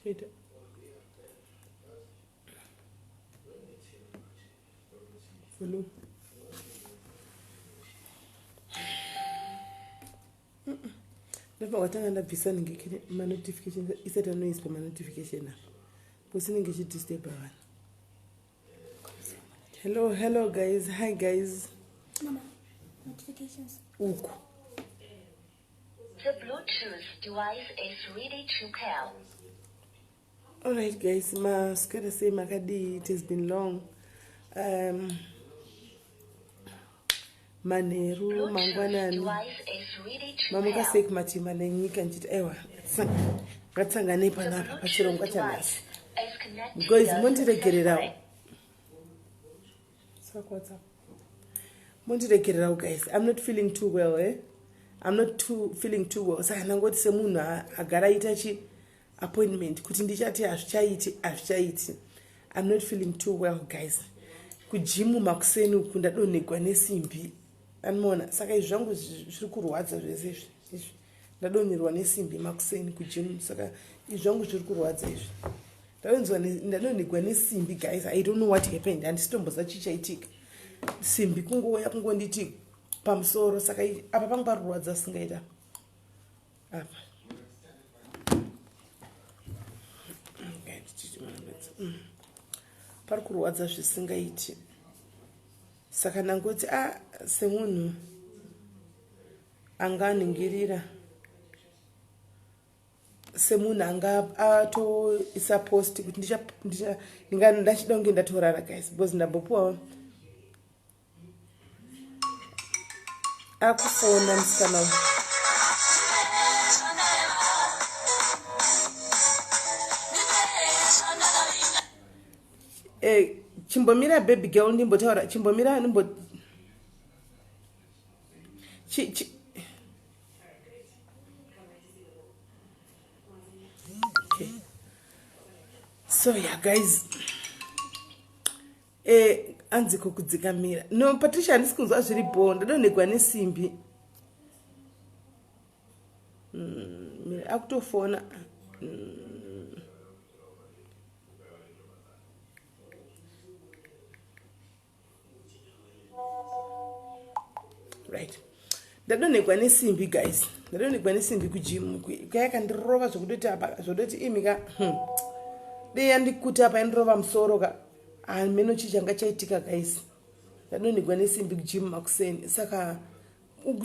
Ita. Volume. Ndobva watanga ndabvisa nenge manotification isati anoiswa manotification apa because inenge ichidisturba vanhu. Hello, hello guys. Hi guys. Mama, notifications. Uku. The Bluetooth device is ready to pair. All right guys, maswera sei makadii? It has been long. Manheru mangwanani mamuka sei kumatima nenyika ndichiti aiwa ngatisanganei panapa pachirongwa chanhasi guys mondiregererawo mondiregererawo guys, I'm not feeling too well, eh? I'm not too feeling too well, saka ndangoti semunhu agara aita chi appointment kuti ndichati hazvichaiti, hazvichaiti. I'm not feeling too well guys. Kujimu makuseni uku ndadonhegwa nesimbi, anoona. Saka izvi zvangu zviri kurwadza zvese izvi. Izvi ndadonherwa nesimbi makuseni kujimu, saka izvi zvangu zviri kurwadza izvi. Ndadonhegwa nesimbi guys, I don't know what happened, handisitomboza chii chaitika. Simbi kungouya kungonditi pamusoro, saka apa pangu pari kurwadza singaita apa. Pari kurwadza zvisingaiti, saka ndangoti a semunhu anganingirira, semunhu anga atoisa post kuti ndachida kunge ndatorara guys, because ndambopuwa akufona musikana. Chimbomira baby girl, ndimbotaura. Chimbomira, ndimbo chi, chi. Okay, so yeah guys, anziko kudzikamira. No Patricia, handisi kunzwa zviri bo. Ndadonhegwa nesimbi. Akutofona. Right, ndadonhegwa nesimbi guys, ndadonhegwa nesimbi kujimu kayakandirova zvekutoti apa zvototi imi ka Dei yandikuti apa yandirova musoro ka, hameno chii changa chaitika guys. Ndadonhegwa nesimbi kujimu makuseni, saka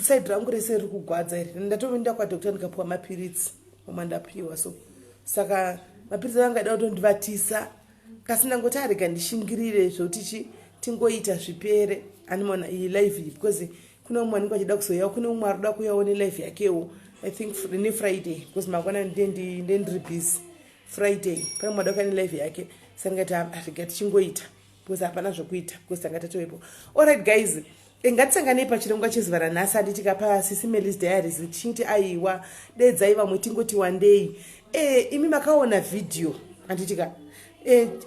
side rangu rese riri kugwadza iri. Ndatoenda kwadoctor ndikapiwa mapiritsi omwe ndapiwa, so saka mapiritsi anga ada kutondivatisa kasi ndangoti arega ndishingirire zvokuti chi tingoita zvipere animona iyi live iyi, because kune umwe anenge achida kuzoyawo, kune umwe ari kuda kuyawo nelive yakewo, I think nefriday, because mangwana ndendiri busy. Friday pane mumwe ada kuya nelive yake, saka ndingati arega tichingoita because hapana zvokuita, because tanga tatovepo. Alright guys, ngatisanganei pachirongwa chezuva ranhasi, handiti kapa Sisi Melis Diaries, tichiti aiwa dedzai vamwe tingoti wandei. Imi makaona vhidhiyo, handiti ka?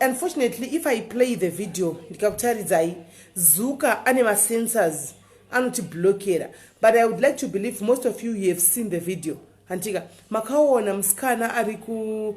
Unfortunately, if I play the video ndikakutaridzai, Zuka ane masensors anotiblokera, but I would like to believe most of you, you have seen the video, handitika? Makaona musikana ari ku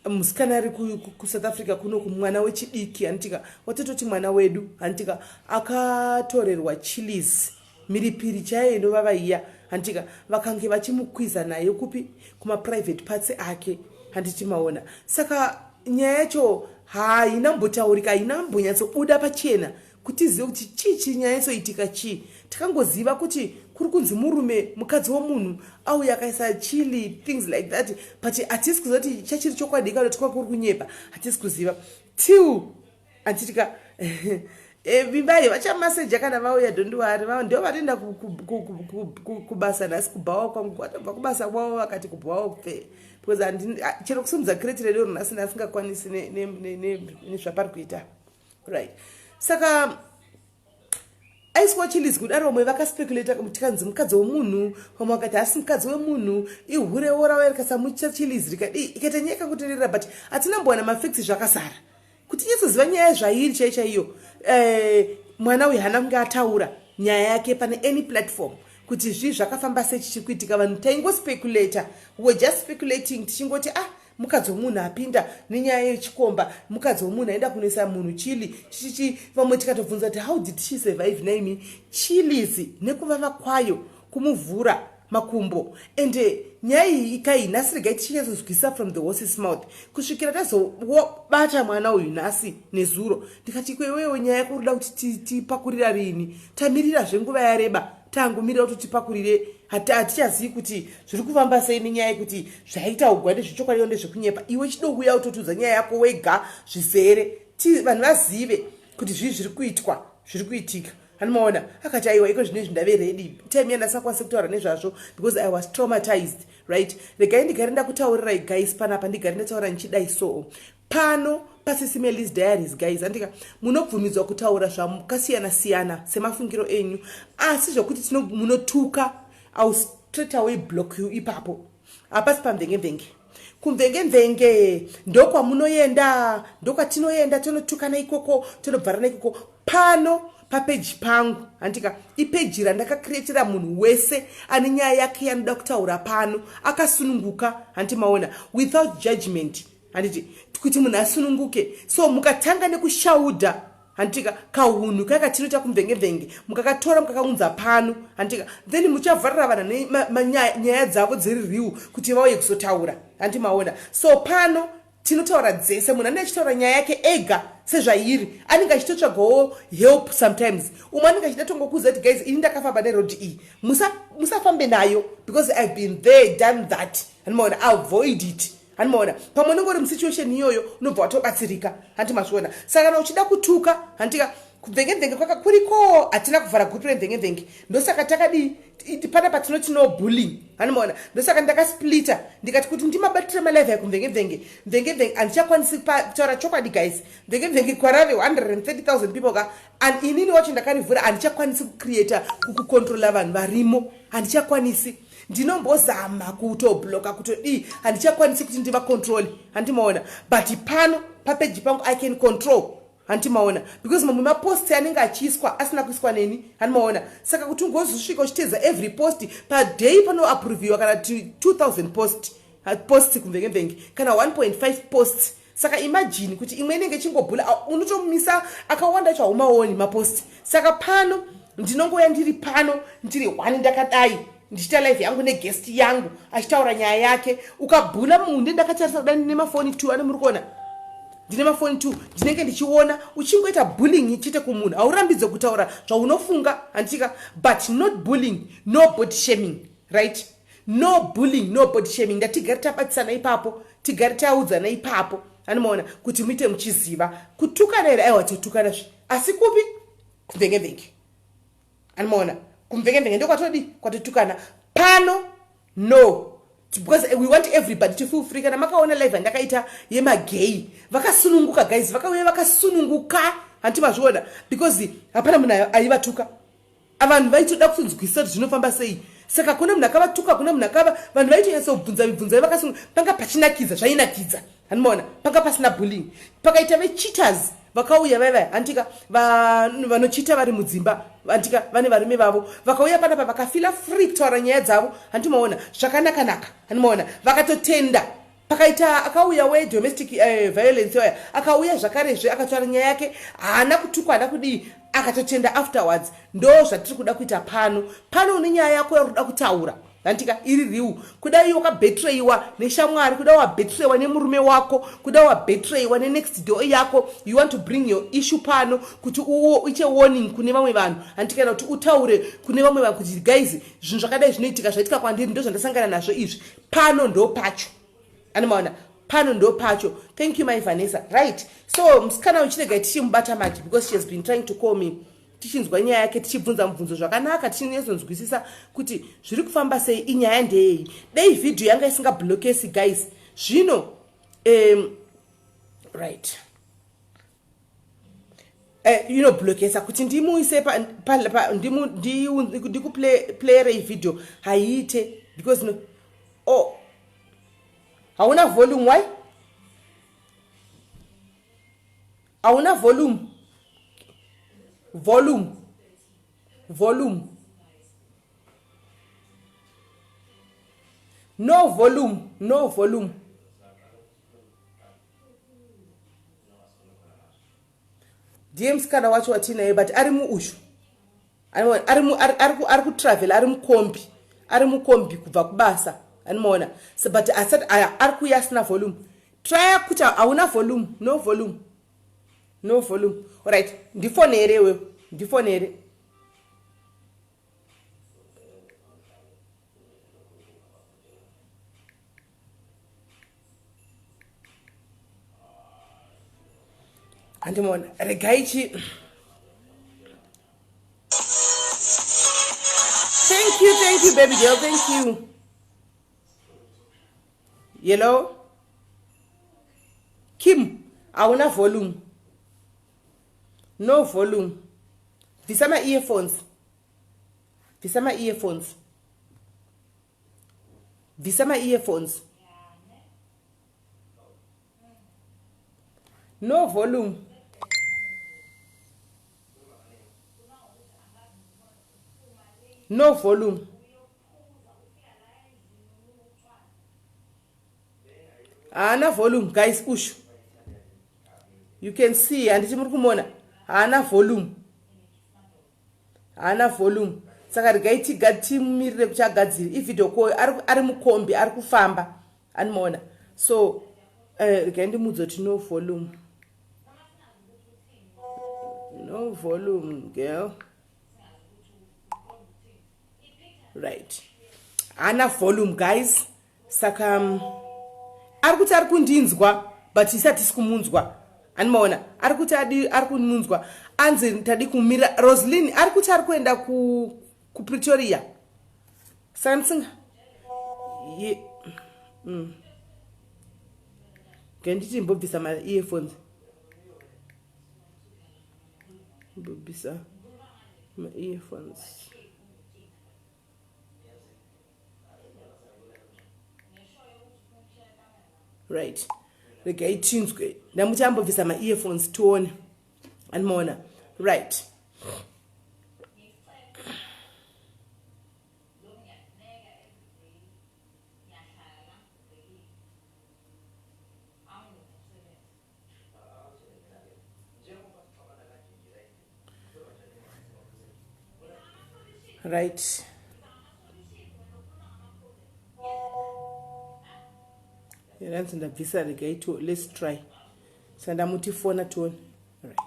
musikana ari kuSouth Africa kunoku, mwana wechidiki, handitika? Watototi mwana wedu, handitika? Akatorerwa chilies, mhiripiri chaiyo inovava iya, handitika? Vakange vachimukwiza nayo kupi? Kumaprivate parts ake, handiti maona? Saka nyaya yacho haina mbotaurika, haina mbonyatsobuda pachena kuti tizive kuti chii chinyanyatsoitika chii. Takangoziva kuti kuri kunzi murume, mukadzi womunhu auya akaisa chili, things like that, but hatisi kuziva kuti chachiri chokwadi kana kuti kwakuri kunyepa, hatisi kuziva till, handitika? Vimbai vachamaseja kana vauya, don't worry. Ndo vatoenda kubasa nhasi, kubhawa kwangu. Vatobva kubasa kwavo vakati kubhawa kupfe, because chero kusumudza crate redu rinhasi ndasingakwanisi nezvapari kuita, right? Saka aiswa chilies kudaro, vamwe vakaspeculata, tikanzi mukadzi wemunhu, vamwe vakati hasi mukadzi wemunhu, ihurewo rauya rikasamucha chilies, rikadii, ikaita nyaya ikangotenderera, but hatina mbowana mafacts zvakazara kuti nyatsoziva nyaya zvairi chai chaiyo. Mwana uyu haana kunge ataura nyaya yake pane any platform kuti zvii zvakafamba sei, chichiri kuitika. Vanhu taingospeculata, we were just speculating tichingoti ah. Mukadzi wemunhu apinda nenyaya yechikomba, mukadzi wemunhu aenda kunoisa munhu chili chichichi. Vamwe tikatobvunza kuti how did she survive naimi chilies nekuvava kwayo kumuvhura makumbo. Ende nyaya iyi ikai nhasi, regai tichinyatsonzwisa from the horses mouth kusvikira tazobata mwana uyu nhasi nezuro. Ndikati kwewewo nyaya yako urikuda kuti tipakurira rini? Tamirira zvenguva yareba, tangomirira kuti tipakurire. Hatichazivi kuti zviri kufamba sei nenyaya yekuti zvaita ugwa ndezvechokwadi ndezvekunyepa. Iwe chidouya utotiudza nyaya yako wega zvizere, vanhu vazive kuti zvii zviri kuitwa, zviri kuitika. Anomaona akati aiwa, iko zvino izvi ndave ready. Time yandasakwanisi kutaura nezvazvo because I was traumatized, right? Regai ndigare ndakutaurirai guys panapa, ndigare ndataura ndichidai. So pano paSisi Melis Diaries, guys, andika munobvumidzwa kutaura zvakasiyana siyana semafungiro enyu, asi zvokuti munotuka, I'll straight away block you ipapo. Hapasi pamvenge-mvenge. Kumvenge-mvenge ndokwamunoenda, ndokwatinoenda tonotukana ikoko, tonobvarana ikoko. Pano papeji pangu, handika, ipeji randakakreatira munhu wese ane nyaya yake yanoda kutaura pano akasununguka, handi maona, without judgment, handiti, kuti munhu asununguke. So mukatanga nekushaudha, handitika, kahunhu kaya katinoita kumvenge-mvenge, mukakatora mukakaunza pano, handitika, then muchavharira vanhu nyaya dzavo dziri real kuti vauye kuzotaura, handi maona. So pano tinotaura dzese. Munhu anenge achitaura nyaya yake ega sezvairi, anenge achitotsvagawo help sometimes. Umwe anenge achida tongokuudza kuti guys, ini ndakafamba neroad iyi, musafambe nayo because I've been there, done that, handimaona, avoid it, handimaona. Pamwe unenge uri musituation iyoyo, unobva watobatsirika, handi mazviona. Saka kana uchida kutuka, handika, kumvenge-mvenge kwaka kuriko, hatina kuvhara gurupu remvenge-mvenge. Ndosaka takadii panapa tinoti no bullying, handimaona. Ndosaka ndakasplita, ndikati kuti ndimabatire malive akumvenge-mvenge. Mvenge-mvenge handichakwanisi kutaura chokwadi guys. Mvenge-mvenge kwarave 130 000 people ka, and inini wacho ndakarivhura, handichakwanisi kucreata, kukucontrola vanhu varimo handichakwanisi. Ndinombozama kutobloka, kutodii, handichakwanisi kuti ndivacontrole, handimaona. But pano papeji pangu I can control, handimaona, because mamwe mapost anenge achiiswa asina kuiswa neni, handimaona. Saka kuti ungozosvika uchiteedza every post paday, panoapproviwa kana 2000 post kumvenge-mvenge kana 1.5 post. Saka imagine kuti imwe inenge ichingobhula, unotomisa akawanda acho, haumaoni mapost. Saka pano ndinongoya ndiri pano, ndiri one, ndakadai, ndichiita live yangu neguest yangu achitaura nyaya yake. Ukabhula munhu, ndakatarisa kudai, ndine mafoni 2 ane muri kuona, ndine mafoni 2, ndinenge ndichiona uchingoita bullying chete kumunhu. Haurambidze kutaura zvaunofunga, handitika, but not bullying, no body shaming, right? No bullying, no body shaming. Ndatigari tabatisana ipapo, tigari taudzana ipapo, anomaona, kuti muite muchiziva kutukana here. Aiwa, totukana zve, asi kupi? Kumvenge-mvenge, anomaona. Kumvenge-mvenge ndokwatodi kwatotukana. Pano no, because we want everybody to feel free. Kana makaona live yandakaita yemagay, vakasununguka guys, vakauya vakasununguka, hanti mazviona, because hapana munhu aivatuka. Vanhu vaitoda kutonzwisisa kuti zvinofamba sei. Saka kuna munhu akavatuka, kuna munhu akava, vanhu vaitonyatsobvunza mibvunzo yavakasunga. Panga pachinakidza, zvainakidza, handimaona. Panga pasina bullying. Pakaita vecheaters vakauya vaivai, handika, vanochita vari mudzimba, handika, vane varume vavo, vakauya panapa vakafeela free kutaura nyaya dzavo, handimaona, zvakanakanaka, handimaona, vakatotenda. Pakaita akauya wedomestic violence oya, akauya zvakarezve akataura nyaya yake, haana kutukwa, haana kudii, akatotenda afterwards. Ndo zvatiri kuda kuita pano. Pano une nyaya yako yauri kuda kutaura, handika, iri real. Kuda iwe wakabetreyiwa neshamwari, kuda wabetreyiwa nemurume wako, kuda wabetreyiwa nenext door yako, you want to bring your issue pano kuti uite warning kune vamwe vanhu, handika, kana kuti utaure kune vamwe vanhu kuti guys, zvinhu zvakadai zvinoitika, zvaitika kwandiri, ndo zvandasangana nazvo izvi. Pano ndo pacho, anomaona, pano ndo pacho. Thank you, my Vanessa. Right, so musikana uchiregai tichimubata manje because she has been trying to call me. Tichinzwa nyaya yake, tichibvunza mubvunzo zvakanaka, tichinyatsonzwisisa kuti zviri kufamba sei, inyaya ndeyei. Dei vhidhiyo yanga isingablokesi guys zvino. Right, inoblokesa kuti ndimuise, ndikuplayerei vhidhiyo haiite because no, oh, hauna volume. Why hauna volume? Volume, volume, no volume, no volume. Ndiye musikana wacho watiinaye but ari muushu. Ari kutravel ari mukombi. Ari mukombi kubva kubasa. Anomaona. So but asati ari kuuya asina volume. Try kuti hauna volume, no volume. No volume. Alright, ndifonere iwewe. Ndifonere. Andimona regai chi Thank you, thank you baby girl, thank you. Yellow. Kim, hauna volume. No volume. Bvisa ma earphones. Bvisa ma earphones. Bvisa ma earphones. No volume. No volume. Haana volume guys ushu. You can see handiti muri kumona. Haana volume. Haana volume. Saka regai timirire kuti agadzire. Ivideo call ari mukombi ari kufamba. Anomaona. So regai ndimuudze kuti no volume. No volume girl. Right. Haana volume guys. Saka ari kuti ari kundinzwa but isi hatisi kumunzwa. Animaona ari kuti ari kumunzwa. Anzi tadi kumira Roslyn ari kuti ari kuenda ku Pretoria. Saka ndisinga ye Nganditi mbobvisa ma earphones. Mbobvisa ma earphones. Right. Regai tinzwe. Ndamuti ambobvisa ma earphones tione. Animaona. Right. Right. Yaranzi ndabvisa regai to let's try. Saka ndamuti fona tione. Right.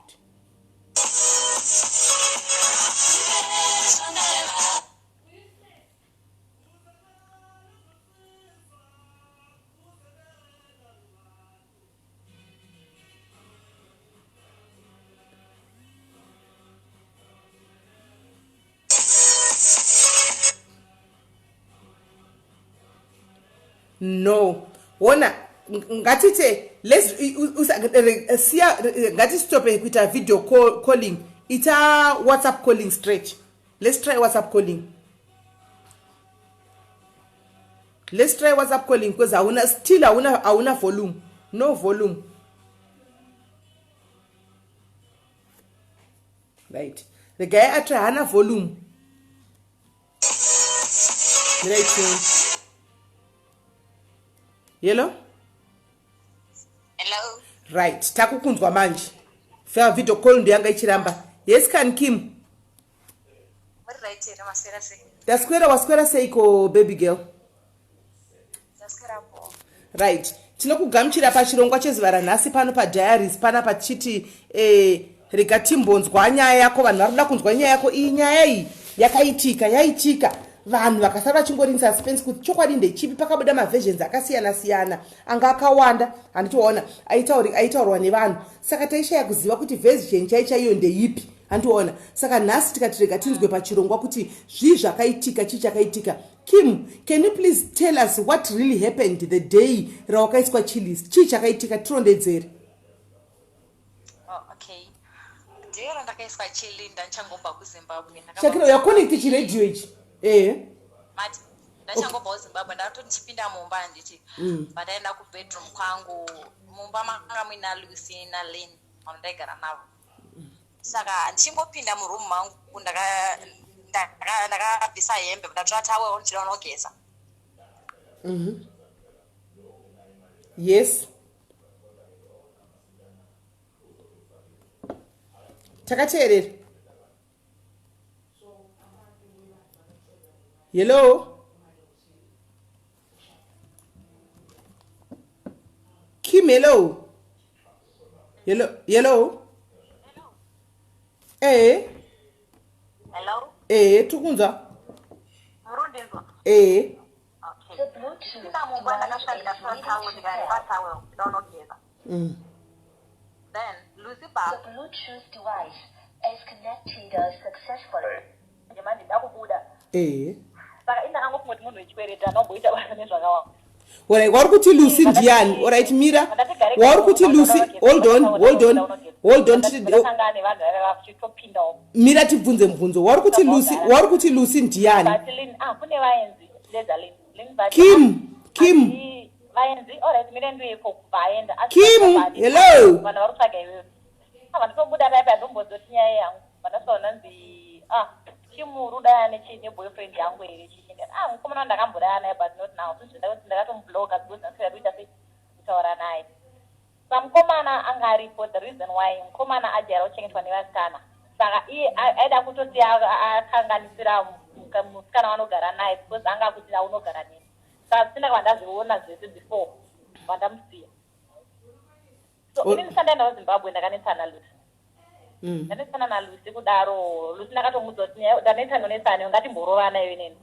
No. Wona ngatite let's siya ngatistope kuita video calling. Ita WhatsApp calling straight. Let's try WhatsApp calling. Let's try WhatsApp calling because hauna still hauna volume. No volume. Right. The guy atry hana volume. Right. Hello? Hello. Right. Takukunzwa manje. Fair video call ndo yanga ichiramba. Yes can Kim. Muri right here maswera sei? Taswera waswera seiko baby girl? Taswera po. Right. Tinokugamuchira pachirongwa chezuva ranhasi pano paDiaries panapa tichiti rega timbonzwa nyaya yako. Vanhu vari kuda kunzwa nyaya yako. Iyi nyaya iyi yakaitika yaitika vanhu vakasara vachingori suspense kuti chokwadi ndechipi. Pakabuda maversions akasiyana siyana anga akawanda handitoona aitaurwa nevanhu, saka taishaya kuziva kuti version chai chaiyo ndeipi handitoona. Saka nhasi tikati rega tinzwe pachirongwa kuti zvii zvakaitika, chii chakaitika. Kim, can you please tell us what really happened the day rawakaiswa chilies? Chii chakaitika, tirondedzere. Oh, okay. Day randakaiswa chili ndandichangobva kuZimbabwe. Shakira, uyaconnect chiredhiyo ichi. Mati ndachangobva kuZimbabwe, ndakatoti ndichipinda mumba handiti, pandaenda kubedroom kwangu, mumba manga muina Lucy naLin vanhu ndaigara navo. Saka ndichingopinda muroom mangu ndakabvisa hembe, ndatora towel ndichida kunogeza. Yes. Takateerera. Hello, Kim. Hello, hello, hello. Ee. Hello. Ee, tikunzwa. Murundinzwa? Ee. Okay. The Bluetooth Pinda mumba, device is ndakashandisa ready towel, to ndikaripa pair. towel ndaunogeza. Then Lucy ba The Bluetooth device is connected successfully. manje manje ndakubuda. Saka indakangofunga kuti munhu wechikwereti anomboita basa nezvakawanda. Alright, wauri kuti Lucy ndiani? Alright, mira. Wauri kuti Lucy, hold on, hold on, hold on. Ndakasangana nevanhu vaiva vachitopindawo. Mira, tibvunze mubvunzo. Wauri kuti Lucy, wauri kuti Lucy ndiani? But Lin, ah, kune vaenzi leza Lin Lin, but Kim, Kim. Vaenzi, alright, mire ndieko kubva aenda. Asi Kim, hello. Vanhu vari kutsvaga iwewe. Ah, vanditobuda paipa, ndombozoti nyaya yangu vandasvaona nzi, ah, chimurudaya neboyfriend yangu here chichi. Ah, mukomana ndakambodaya naye, but not now. Since ndakatomubloka because ndasira kuita sei, kutaura naye. Samukomana anga aripo. The reason why mukomana ajaira kuchengetwa nevasikana, saka iye aida kutoti akanganisira musikana wanogara naye because anga akuti aunogara neni. Saka sina vandazviona zvese before vandamusiya. So ini ndisandaenda kuZimbabwe, ndakanetsana Lucy. Ndanetsana naLucy kudaro, Lucy ndakatomudza kuti ndanetsana netsane, ngatimborovana iwe neni.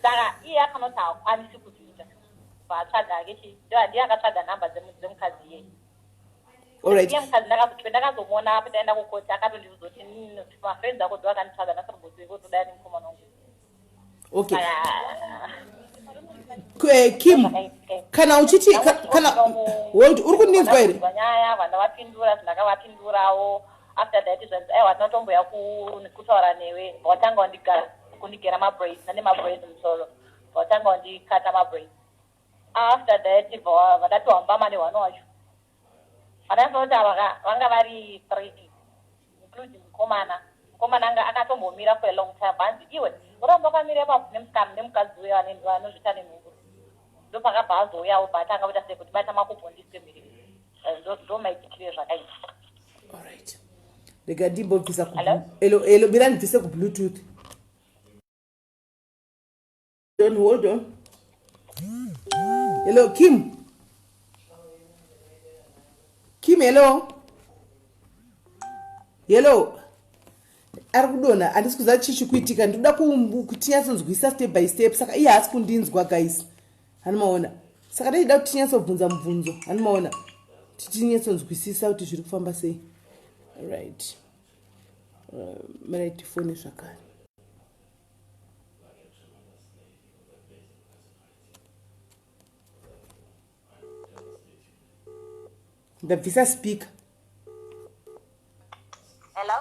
Saka iye akanoti haakwanisi kuzviita, bvatsvaga ake chi ndiye akatsvaga nhamba dzemukadzi iyeye. Iye mukadzi ndakazomuona apo ndaenda kukoti, akatondiudza kuti mafriends ako ndo akanditsvaga, ndasarubotsi kotodaya nemukomana wangu. Okay. Kim, kana uchiti kana, hold, uri kundinzwa here? Nyaya vandavapindura, ndakavapindurawo. After that zvanzi, aiwa, tinotomboya kutaura newe. Watanga kundigera mabraids, nane mabraids musoro, watanga wandikata mabraids. After that vandati wambama nehwana wacho. Vandafa kuti ava vanga vari three, including mukomana. Mukomana anga akatombomira for a long time. Vanzi, iwe uramba wakamira ipapo nemusikana nemukadzi uyo vanozviita nenhumbu. Ndopakabva azouyawo, bva atanga kuita sei, kuti bata makumbo ndiswe mhiri. Ndo maitikire zvakaita. Alright, rega ndimbobvisa. Hello? Hello, hello, mira ndibvise kubluetooth. Hold on, hold on. Hello, Kim. Kim, hello, hello. Ari kudonha, handisi kuziva chii chikuitika. Ndinoda kuti tinyatsonzwisa step by step. Saka iye haasi kundinzwa, guys, hanimaona. Saka ndichida kuti tinyatsobvunza mubvunzo, hanimaona, titinyatsonzwisisa kuti zviri kufamba sei. Right, mirai tifone zvakare. Ndabvisa speaker. Hello.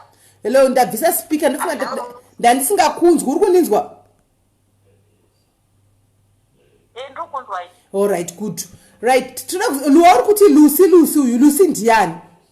Hello, ndabvisa speaker. Ndofunga ndandisingakunzwi. Uri kundinzwa? Ndiri kunzwa. Allright, good. Right, luwa, uri kuti Lucy, Lucy uyu, Lucy ndiani?